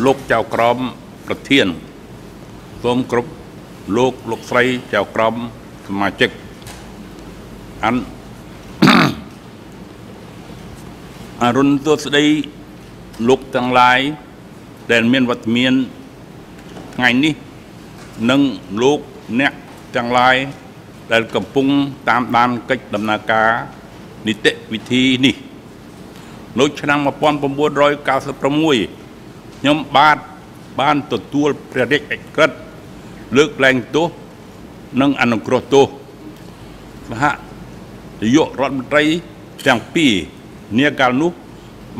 លោកចៅក្រមប្រធានសូមគ្រប់លោកលោកស្រីចៅក្រមសមាជិកអនអរុណទស្សដីលោកទាំងឡាយដែលមានវត្តមានថ្ងៃនេះនិងលោកអ្នកទាំងឡាយដែលកំពុងតាមដានកិច្ចដំណើរការនីតិវិធីនេះនៅឆ្នាំ1996ខ្ញុំបាទបានទទួលព្រះរាជអក្រិតលើកលែងទោសនិងអនុគ្រោះទោសសហនាយករដ្ឋមន្ត្រីទាំងពីរនាកាលនោះ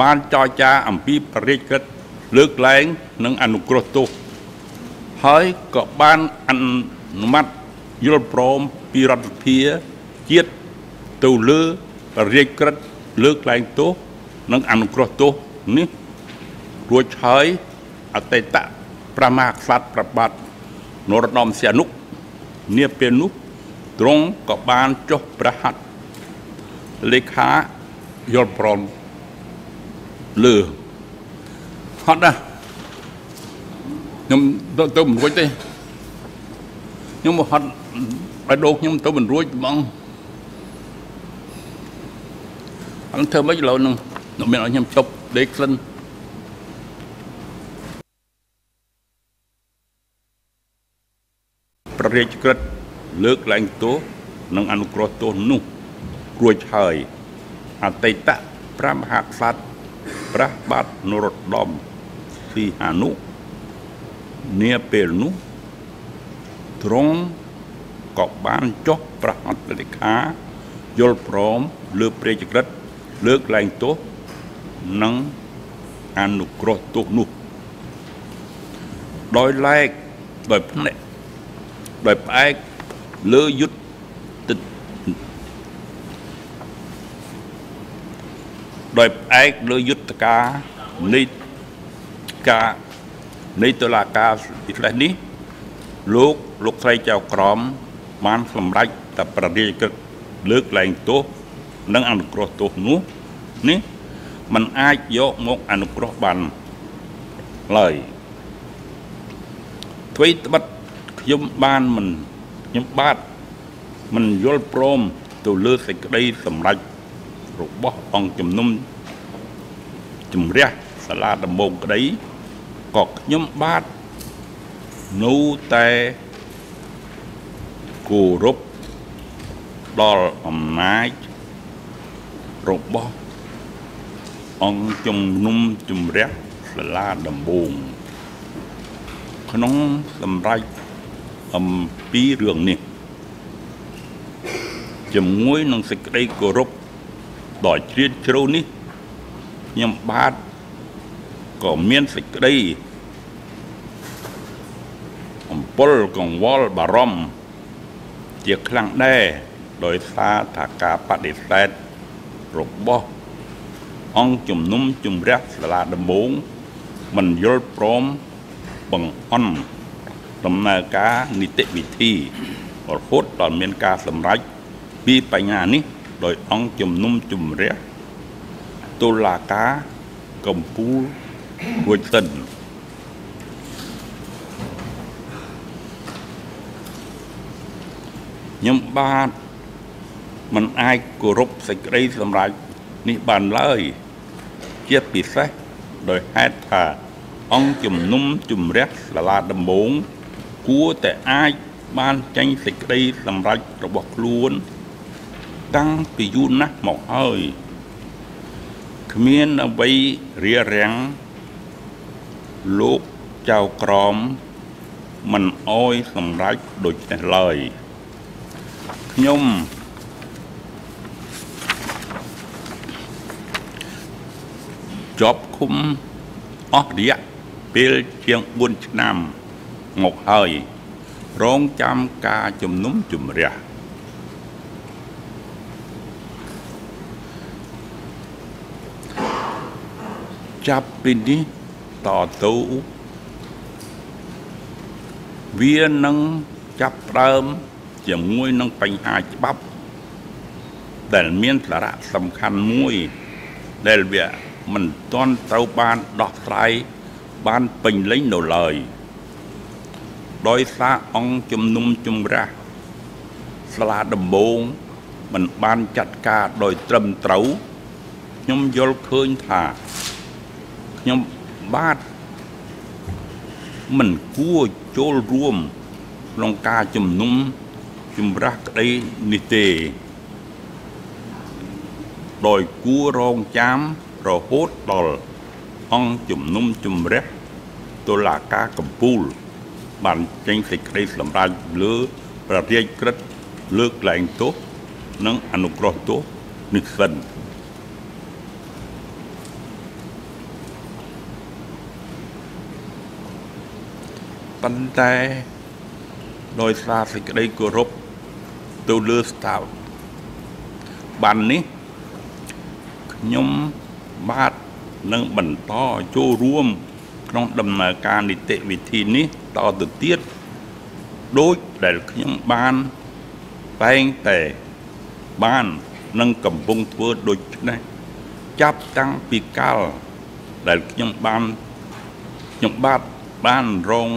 បានចរចាអំពីព្រះរាជក្រឹត្យលើកលែងនិងអនុគ្រោះទោសហើយក៏បានអនុម័តយល់ព្រមពីរដ្ឋសភាជាតិទៅលើព្រះរាជក្រឹត្យលើកលែងទោសនិងអនុគ្រោះទោសនេះរួចហើយអតីតព្រះមហាក្សត្រព្រះបាទនរោត្តមសីហនុនាពេលនោះទ្រង់ក៏បានចុះព្រះហស្ថលេខាយល់ព្រមលើហត់ណាស់ខ្ញុំទៅមិនរួចទេខ្ញុំមកហត់បេះដូងខ្ញុំទៅមិនរួចហ្មងអត់ធ្វើម៉េចឥឡូវហ្នឹងមានឲ្យខ្ញុំជប់ដេកក្លិនព្រះរាជក្រឹត្យលើកលែងទោសនិងអនុគ្រោះទោសនោះរួចហើយអតីតព្រះមហាក្សត្រព្រះបាទនរោត្តមសីហនុនាពេលនោះទ្រង់ក៏បានចុះព្រះហស្ថលេខាយល់ព្រមលើព្រះរាជក្រឹត្យលើកលែងទោសនិងអនុគ្រោះទោសនោះដោយឡែកដោយផ្នែកដោយផ្អែកលើយុទ្ធដោយផ្អែកលើយុទ្ធការនៃការនៃតុលាការពិសេសនេះលោកលោកស្រីចៅក្រមបានសម្រេចតែព្រះរាជក្រឹត្យលើកលែងទោសនិងអនុគ្រោះទោសនោះនេះมันអាចយកមកអនុគ្រោះបានឡើយអ្វីត្បិតខ្ញុំបានមិនខ្ញុំបាទមិនយល់ព្រមទៅលើសេចក្តីសម្រេចរបស់អង្គជំនុំជម្រះសាលាដំបងក្តីក៏ខ្ញុំបាទនៅតែគោរពដល់អំណាចរបស់អង្គជំនុំជម្រះសាលាដំបងក្នុងសម្រេចអំពីរឿងនេះជាមួយនឹងសេចក្តីគោរពដ៏ជ្រាលជ្រៅនេះខ្ញុំបាទក៏មានសេចក្តីអំពល់កង្វល់បារម្ភជាខ្លាំងដែរដោយសារថាការបដិសេធរបស់អង្គជំនុំជម្រះសាលាដំបងមិនយល់ព្រមបង្អន់ដំណើរការនីតិវិធីរហូតដល់មានការសម្រេចពីបញ្ហានេះដោយអង្គជំនុំជម្រះតុលាការកំពូលរួចសិនខ្ញុំបាទមិនអាចគោរពសេចក្តីសម្រេចនេះបានឡើយជាពិសេសដោយហេតុថាអង្គជំនុំជម្រះសាលាដំបងគួរតែអាចបានចេញសេចក្តីសម្រេចរបស់ខ្លួនតាំងពីយូរណាស់មកហើយគ្មានអ្វីរារាំងលោកចៅក្រមមិនអោយសម្រេចដូច្នេះឡើយខ្ញុំជាប់ឃុំអស់រយៈពេលជាង4ឆ្នាំមកហើយរងចាំការជំនុំជម្រះចាប់ពីនេះតទៅវានឹងចាប់ផ្ដើមជាមួយនឹងបញ្ហាច្បាប់ដែលមានសារៈសំខាន់មួយដែលវាមិនទាន់ត្រូវបានដោះស្រាយ បានពេញលេញនៅឡើយដោយសារអង្គជំនុំជម្រះសាលាដំបងមិនបានចាត់ការដោយត្រឹមត្រូវខ្ញុំយល់ឃើញថាខ្ញុំបាទមិនគួរចូលរួមក្នុងការជំនុំជម្រះក្តីនេះទេដោយគួររងចាំរហូតដល់អង្គជំនុំជម្រះតុលាការកំពូលបានចេញសេចក្តីសម្រេចលើព្រះរាជក្រឹត្យលើកលែងទោសនិងអនុគ្រោះទោសនេះសិនប៉ុន្តែដោយសារសេចក្តីគោរពទៅលើស្ថាប័ននេះខ្ញុំបាទនឹងបន្តចូលរួមក្នុងដំណើរការនីតិវិធីនេះតទៅទៀតដូចដែលខ្ញុំបានតែងតែបាននឹងកំពុងធ្វើដូចនេះចាប់តាំងពីកាលដែលខ្ញុំបាទបានរង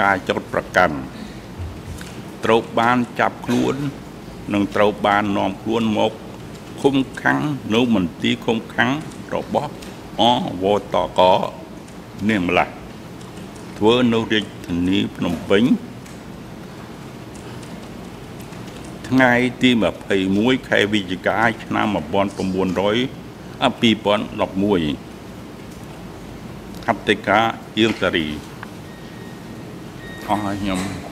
ការចោទប្រកាន់ត្រូវបានចាប់ខ្លួននិងត្រូវបាននាំខ្លួនមកឃុំឃាំងនៅមន្ទីរឃុំឃាំងរបស់អវតកនេះម្ល៉េះធ្វើនៅរាជធានីភ្នំពេញថ្ងៃទី21ខែវិច្ឆិកាឆ្នាំ2011ហត្ថិកាអៀងសារីអស់ហើយខ្ញុំ។